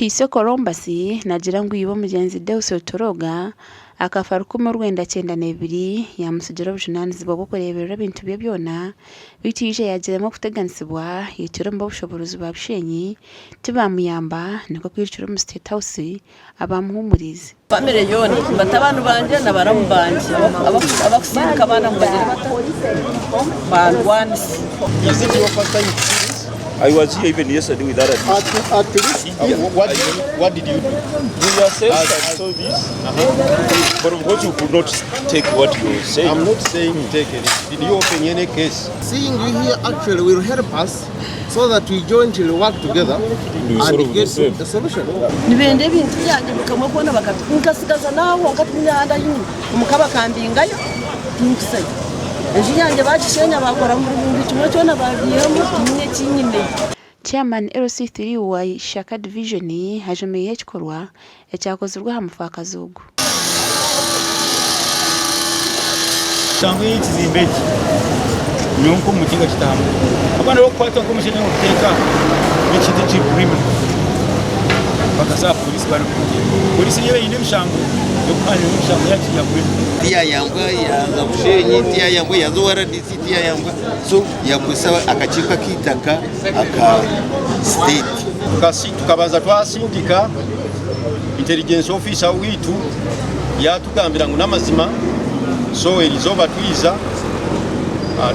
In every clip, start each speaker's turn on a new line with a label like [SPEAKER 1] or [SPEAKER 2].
[SPEAKER 1] Tuhiise Columbus naagira ngu iba omugyenzi Deus Otoroga akafa 1992 yaamutsigira obujunaanizibwa bw'okureeberera ebintu bye byona beitu yaija yaagiramu okuteganisibwa yaitira omu b'obushoboorozi bwa Bushenyi tibaamuyamba nikwo kwirukira omu State House abaamuhuumuriize.
[SPEAKER 2] Famire yoona, batabani bangye na baramu bangye abakusindika abaana ngu bagire bata bandwanise.
[SPEAKER 3] Is it your first time to see this?
[SPEAKER 4] I was here even yesterday with RDC.
[SPEAKER 3] At, at least, yeah, what, what did you do?
[SPEAKER 4] We assessed and saw this, but of course you could not take what you say.
[SPEAKER 3] I'm not saying take it. Did you open any case?
[SPEAKER 5] Seeing you here actually will help us so that we jointly work together and get a solution.
[SPEAKER 2] Nibenda ebintu byangye buri kamwe koona bakati nkasigaza naaho honka tinyine ahandi ahi nyine omuka bakambingayo tinkusayo. Enju yangye bagisheenya baakora buri kimwe kyona baabiihamu tinyine eki nyineyo.
[SPEAKER 1] Chairman LC3 wa Ishaka Division ajumiire ekikorwa ekyakozirwe aha mufaakazi ogu.
[SPEAKER 6] Emisango y'ekizimbe eki nyowe nk'omukiga kitahamu ahabw'okuba nabo kukwatwa nk'omushaija ngu kuteeka n'ekintu ekiri criminal bakaza aha pooriisi barikugira. Pooriisi niyo eine emishango y'okuhanira emishango ya ya criminal.
[SPEAKER 7] Tiyayambwa yaza Bushenyi, tiyayambwa yaza owa RDC, tiyayambwa so yakozesa akakiiko ak'eitaka aka state.
[SPEAKER 3] Tukabanza twasindika Intelligence officer waitu yatugambira ngu namazima so erizooba twiza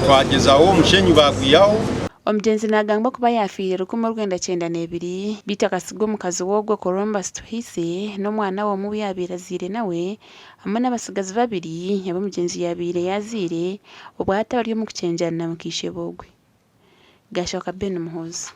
[SPEAKER 3] twagyezaho omushenyi bagwihaho.
[SPEAKER 1] Omugyenzi naagambwa kuba yaafiire 1992 beitu akatsiga omukazi we ogwo Columbus Tuhiise n'omwana we omwe ou yaabaire azaire nawe hamwe n'abatsigazi babiri abu omugyenzi yaabaire yaazaire obwo hati abari omu kukyengyana na mukaishebo ogwe. Gaashoka Ben Muhoozi.